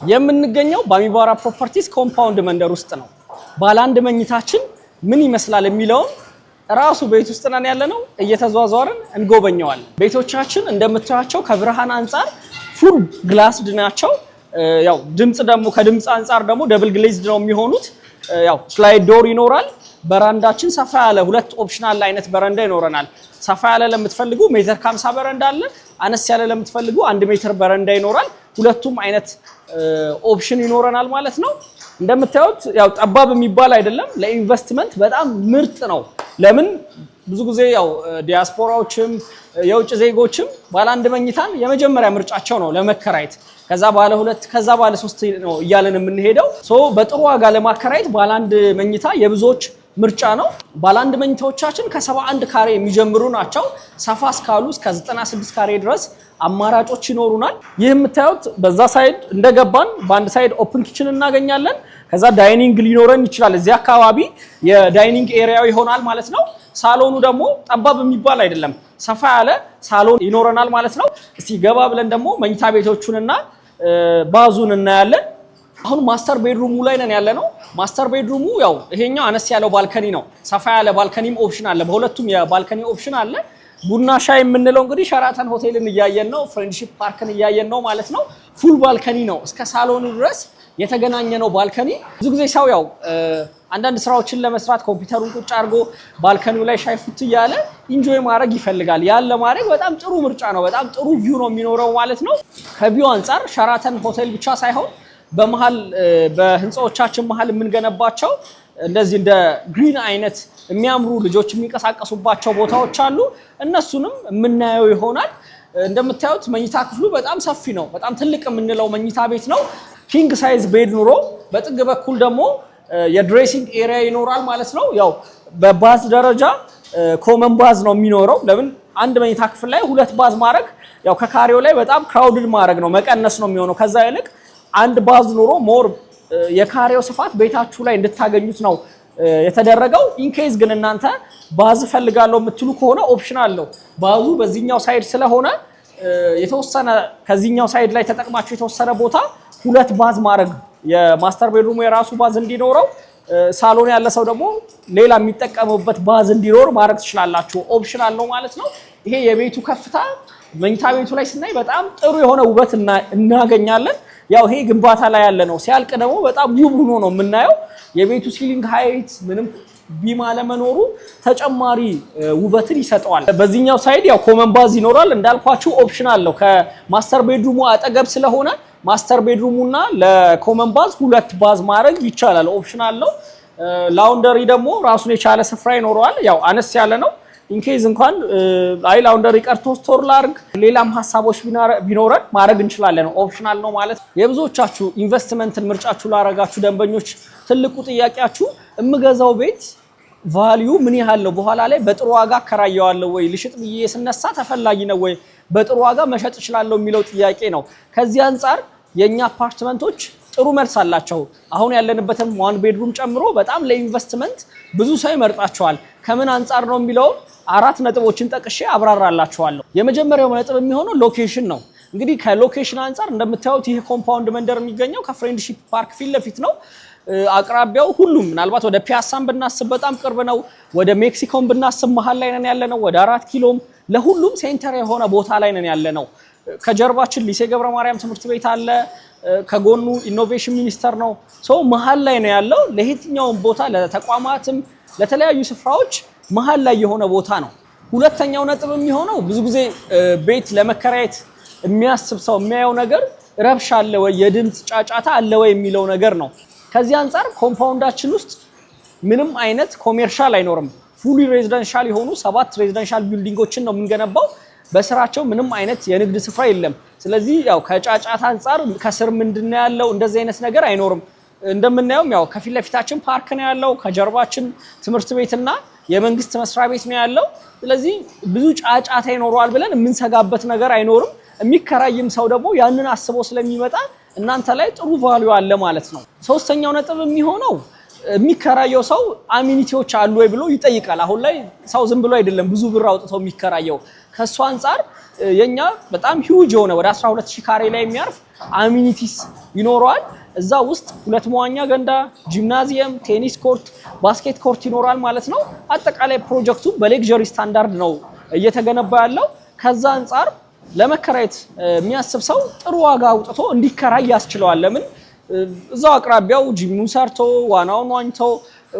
የምንገኘው በአሚባራ ፕሮፐርቲስ compound መንደር ውስጥ ነው። ባለ አንድ መኝታችን ምን ይመስላል የሚለውን ራሱ ቤት ውስጥ ነን ያለነው፣ እየተዟዟርን እንጎበኘዋለን። ቤቶቻችን እንደምታያቸው ከብርሃን አንጻር full glassed ናቸው። ያው ድምፅ ደግሞ ከድምፅ አንጻር ደግሞ double glazed ነው የሚሆኑት። ያው slide door ይኖራል። በረንዳችን ሰፋ ያለ ሁለት optional አይነት በረንዳ ይኖረናል። ሰፋ ያለ ለምትፈልጉ ሜትር ከ50 በረንዳ አለ። አነስ ያለ ለምትፈልጉ 1 ሜትር በረንዳ ይኖራል። ሁለቱም አይነት option ይኖረናል ማለት ነው። እንደምታዩት ያው ጠባብ የሚባል አይደለም። ለኢንቨስትመንት በጣም ምርጥ ነው። ለምን ብዙ ጊዜ ያው ዲያስፖራዎችም የውጭ ዜጎችም ባለ አንድ መኝታን የመጀመሪያ ምርጫቸው ነው ለመከራየት። ከዛ ባለ ሁለት፣ ከዛ ባለ ሶስት ነው እያለን የምንሄደው። So በጥሩ ዋጋ ለማከራየት ባለ አንድ መኝታ የብዙዎች ምርጫ ነው። ባለ አንድ መኝታዎቻችን ከ71 ካሬ የሚጀምሩ ናቸው። ሰፋ እስካሉ እስከ 96 ካሬ ድረስ አማራጮች ይኖሩናል። ይህ የምታዩት በዛ side እንደገባን በአንድ side open kitchen እናገኛለን። ከዛ dining ሊኖረን ይችላል። እዚህ አካባቢ የ dining area ው ይሆናል ማለት ነው። ሳሎኑ ደግሞ ጠባብ የሚባል አይደለም፣ ሰፋ ያለ ሳሎን ይኖረናል ማለት ነው። እስቲ ገባ ብለን ደግሞ መኝታ ቤቶቹንና bath ኡን እናያለን። አሁን master bedroom ኡ ላይ ነን ያለነው። Master bedroom ኡ ያው ይሄኛው አነስ ያለው balcony ነው። ሰፋ ያለ balcony ም option አለ። በሁለቱም የ balcony option አለ። ቡና ሻይ የምንለው እንግዲህ ሸራተን ሆቴልን እያየን ነው። ፍሬንድሺፕ ፓርክን እያየን ነው ማለት ነው። Full balcony ነው፣ እስከ ሳሎኑ ድረስ የተገናኘ ነው balcony። ብዙ ጊዜ ሰው ያው አንዳንድ ስራዎችን ለመስራት ኮምፒውተሩን ቁጭ አድርጎ balcony ው ላይ ሻይ ፉት እያለ enjoy ማድረግ ይፈልጋል። ያን ለማድረግ በጣም ጥሩ ምርጫ ነው። በጣም ጥሩ view ነው የሚኖረው ማለት ነው። ከ view አንጻር ሸራተን ሆቴል ብቻ ሳይሆን በመሀል በህንፃዎቻችን መሀል የምንገነባቸው እንደዚህ እንደ green አይነት የሚያምሩ ልጆች የሚንቀሳቀሱባቸው ቦታዎች አሉ። እነሱንም የምናየው ይሆናል። እንደምታዩት መኝታ ክፍሉ በጣም ሰፊ ነው። በጣም ትልቅ የምንለው መኝታ ቤት ነው። King size bed ኑሮ በጥግ በኩል ደግሞ የ dressing area ይኖራል ማለት ነው። ያው በ bath ደረጃ common bath ነው የሚኖረው። ለምን አንድ መኝታ ክፍል ላይ ሁለት bath ማድረግ ያው ከካሬው ላይ በጣም crowded ማድረግ ነው፣ መቀነስ ነው የሚሆነው። ከዛ ይልቅ አንድ bath ኖሮ more የካሬው ስፋት ቤታችሁ ላይ እንድታገኙት ነው የተደረገው። In case ግን እናንተ bath እፈልጋለሁ የምትሉ ከሆነ option አለው። Bath ኡ በዚህኛው side ስለሆነ የተወሰነ ከዚህኛው side ላይ ተጠቅማችሁ የተወሰነ ቦታ ሁለት bath ማድረግ፣ የ master bedroom ኡ የራሱ bath እንዲኖረው፣ ሳሎን ያለ ሰው ደግሞ ሌላ የሚጠቀሙበት bath እንዲኖር ማድረግ ትችላላችሁ። Option አለው ማለት ነው። ይሄ የቤቱ ከፍታ መኝታ ቤቱ ላይ ስናይ በጣም ጥሩ የሆነ ውበት እናገኛለን። ያው ይሄ ግንባታ ላይ ያለ ነው። ሲያልቅ ደግሞ በጣም ውብ ሆኖ ነው የምናየው። የቤቱ ceiling height ምንም beam አለመኖሩ ተጨማሪ ውበትን ይሰጠዋል። በዚህኛው side ያው common bath ይኖራል። እንዳልኳችሁ option አለው። ከ master bedroom ኡ አጠገብ ስለሆነ master bedroom ኡና ለ common bath ሁለት bath ማድረግ ይቻላል። Option አለው። Laundry ደግሞ ራሱን የቻለ ስፍራ ይኖረዋል። ያው አነስ ያለ ነው። In case እንኳን አይ laundry ቀርቶ store ላርግ፣ ሌላም ሀሳቦች ቢኖረን ማድረግ እንችላለን። Optional ነው ማለት። የብዙዎቻችሁ ኢንቨስትመንትን ምርጫችሁ ላረጋችሁ ደንበኞች ትልቁ ጥያቄያችሁ የምገዛው ቤት value ምን ያህል ነው? በኋላ ላይ በጥሩ ዋጋ አከራየዋለሁ ወይ? ልሽጥ ብዬ ስነሳ ተፈላጊ ነው ወይ? በጥሩ ዋጋ መሸጥ እችላለሁ የሚለው ጥያቄ ነው። ከዚህ አንጻር የእኛ አፓርትመንቶች ጥሩ መልስ አላቸው። አሁን ያለንበትም one bedroom ጨምሮ በጣም ለኢንቨስትመንት ብዙ ሰው ይመርጣቸዋል። ከምን አንጻር ነው የሚለውን አራት ነጥቦችን ጠቅሼ አብራራላችኋለሁ። የመጀመሪያው ነጥብ የሚሆነው location ነው። እንግዲህ ከ location አንጻር እንደምታዩት ይህ compound መንደር የሚገኘው ከፍሬንድሺፕ ፓርክ ፊት ለፊት ነው። አቅራቢያው ሁሉም ምናልባት ወደ ፒያሳም ብናስብ በጣም ቅርብ ነው። ወደ ሜክሲኮም ብናስብ መሀል ላይ ነን ያለነው። ወደ አራት ኪሎም ለሁሉም center የሆነ ቦታ ላይ ነን ያለነው። ከጀርባችን ሊሴ ገብረ ማርያም ትምህርት ቤት አለ። ከጎኑ ኢኖቬሽን ሚኒስቴር ነው። So መሀል ላይ ነው ያለው። ለየትኛውም ቦታ ለተቋማትም ለተለያዩ ስፍራዎች መሀል ላይ የሆነ ቦታ ነው። ሁለተኛው ነጥብ የሚሆነው ብዙ ጊዜ ቤት ለመከራየት የሚያስብ ሰው የሚያየው ነገር ረብሻ አለ ወይ፣ የድምፅ ጫጫታ አለ ወይ የሚለው ነገር ነው። ከዚህ አንጻር compound ኣችን ውስጥ ምንም አይነት commercial አይኖርም። Fully residential የሆኑ ሰባት residential building ኦችን ነው የምንገነባው። በስራቸው ምንም አይነት የንግድ ስፍራ የለም። ስለዚህ ያው ከጫጫታ አንጻር ከስር ምንድን ነው ያለው እንደዚህ አይነት ነገር አይኖርም። እንደምናየውም ያው ከፊት ለፊታችን ፓርክ ነው ያለው፣ ከጀርባችን ትምህርት ቤትና የመንግስት መስሪያ ቤት ነው ያለው። ስለዚህ ብዙ ጫጫታ ይኖረዋል ብለን የምንሰጋበት ነገር አይኖርም። የሚከራይም ሰው ደግሞ ያንን አስቦ ስለሚመጣ እናንተ ላይ ጥሩ value አለ ማለት ነው። ሶስተኛው ነጥብ የሚሆነው የሚከራየው ሰው amenity ዎች አሉ ወይ ብሎ ይጠይቃል። አሁን ላይ ሰው ዝም ብሎ አይደለም ብዙ ብር አውጥቶ የሚከራየው። ከእሱ አንጻር የኛ በጣም huge የሆነ ወደ 12,000 ካሬ ላይ የሚያርፍ amenities ይኖረዋል። እዛ ውስጥ ሁለት መዋኛ ገንዳ፣ ጂምናዚየም፣ tennis court፣ basket court ይኖራል ማለት ነው። አጠቃላይ ፕሮጀክቱ በ luxury standard ነው እየተገነባ ያለው። ከዛ አንጻር ለመከራየት የሚያስብ ሰው ጥሩ ዋጋ አውጥቶ እንዲከራይ ያስችለዋል። ለምን እዛው አቅራቢያው ጂሙን ሰርቶ፣ ዋናውን ዋኝቶ፣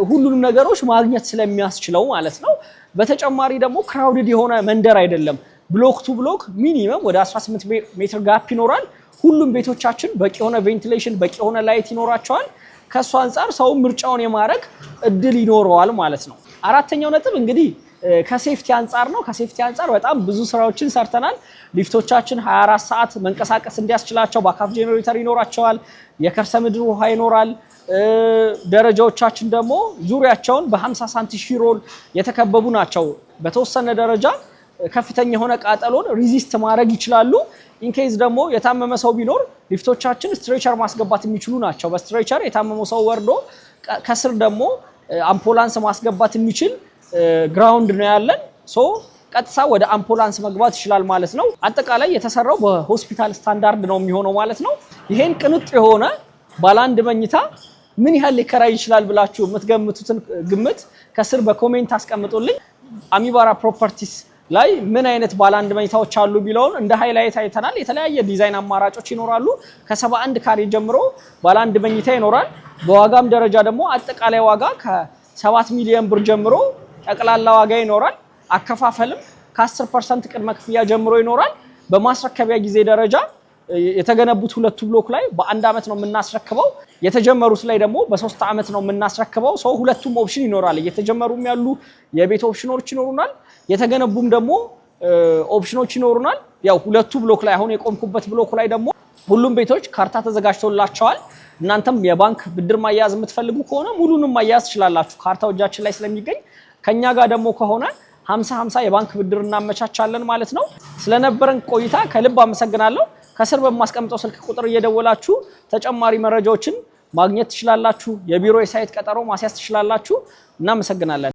ሁሉንም ነገሮች ማግኘት ስለሚያስችለው ማለት ነው። በተጨማሪ ደግሞ crowded የሆነ መንደር አይደለም። Block to block minimum ወደ 18 ሜትር gap ይኖራል። ሁሉም ቤቶቻችን በቂ የሆነ ventilation፣ በቂ የሆነ light ይኖራቸዋል። ከእሱ አንጻር ሰው ምርጫውን የማድረግ እድል ይኖረዋል ማለት ነው። አራተኛው ነጥብ እንግዲህ ከ safety አንጻር ነው። ከ safety አንጻር በጣም ብዙ ስራዎችን ሰርተናል። ሊፍቶቻችን 24 ሰዓት መንቀሳቀስ እንዲያስችላቸው backup generator ይኖራቸዋል። የከርሰ ምድር ውሃ ይኖራል። ደረጃዎቻችን ደግሞ ዙሪያቸውን በ50 ሳንቲ shear wall የተከበቡ ናቸው። በተወሰነ ደረጃ ከፍተኛ የሆነ ቃጠሎን resist ማድረግ ይችላሉ። In case ደግሞ የታመመ ሰው ቢኖር ሊፍቶቻችን stretcher ማስገባት የሚችሉ ናቸው። በ stretcher የታመመው ሰው ወርዶ ከስር ደግሞ አምቡላንስ ማስገባት የሚችል ground ነው ያለን። So ቀጥታ ወደ አምቡላንስ መግባት ይችላል ማለት ነው። አጠቃላይ የተሰራው በሆስፒታል ስታንዳርድ ነው የሚሆነው ማለት ነው። ይሄን ቅንጡ የሆነ ባለ አንድ መኝታ ምን ያህል ሊከራይ ይችላል ብላችሁ የምትገምቱትን ግምት ከስር በ comment አስቀምጡልኝ። አሚባራ Properties ላይ ምን አይነት ባለ አንድ መኝታዎች አሉ የሚለውን እንደ highlight አይተናል። የተለያየ ዲዛይን አማራጮች ይኖራሉ። ከ71 ካሬ ጀምሮ ባለ አንድ መኝታ ይኖራል። በዋጋም ደረጃ ደግሞ አጠቃላይ ዋጋ ከ7 ሚሊዮን ብር ጀምሮ ጠቅላላ ዋጋ ይኖራል። አከፋፈልም ከ10% ቅድመ ክፍያ ጀምሮ ይኖራል። በማስረከቢያ ጊዜ ደረጃ የተገነቡት ሁለቱ block ላይ በአንድ ዓመት ነው የምናስረክበው። የተጀመሩት ላይ ደግሞ በ3 ዓመት ነው የምናስረክበው። So ሁለቱም option ይኖራል። እየተጀመሩም ያሉ የቤት ኦፕሽኖች ይኖሩናል። የተገነቡም ደግሞ ኦፕሽኖች ይኖሩናል። ያው ሁለቱ block ላይ፣ አሁን የቆምኩበት block ላይ ደግሞ ሁሉም ቤቶች ካርታ ተዘጋጅቶላቸዋል። እናንተም የባንክ ብድር ማያያዝ የምትፈልጉ ከሆነ ሙሉንም ማያያዝ ትችላላችሁ፣ ካርታው እጃችን ላይ ስለሚገኝ። ከኛ ጋር ደግሞ ከሆነ 50-50 የባንክ ብድር እናመቻቻለን ማለት ነው። ስለነበረን ቆይታ ከልብ አመሰግናለሁ። ከስር በማስቀምጠው ስልክ ቁጥር እየደወላችሁ ተጨማሪ መረጃዎችን ማግኘት ትችላላችሁ። የቢሮ የ site ቀጠሮ ማስያዝ ትችላላችሁ። እናመሰግናለን።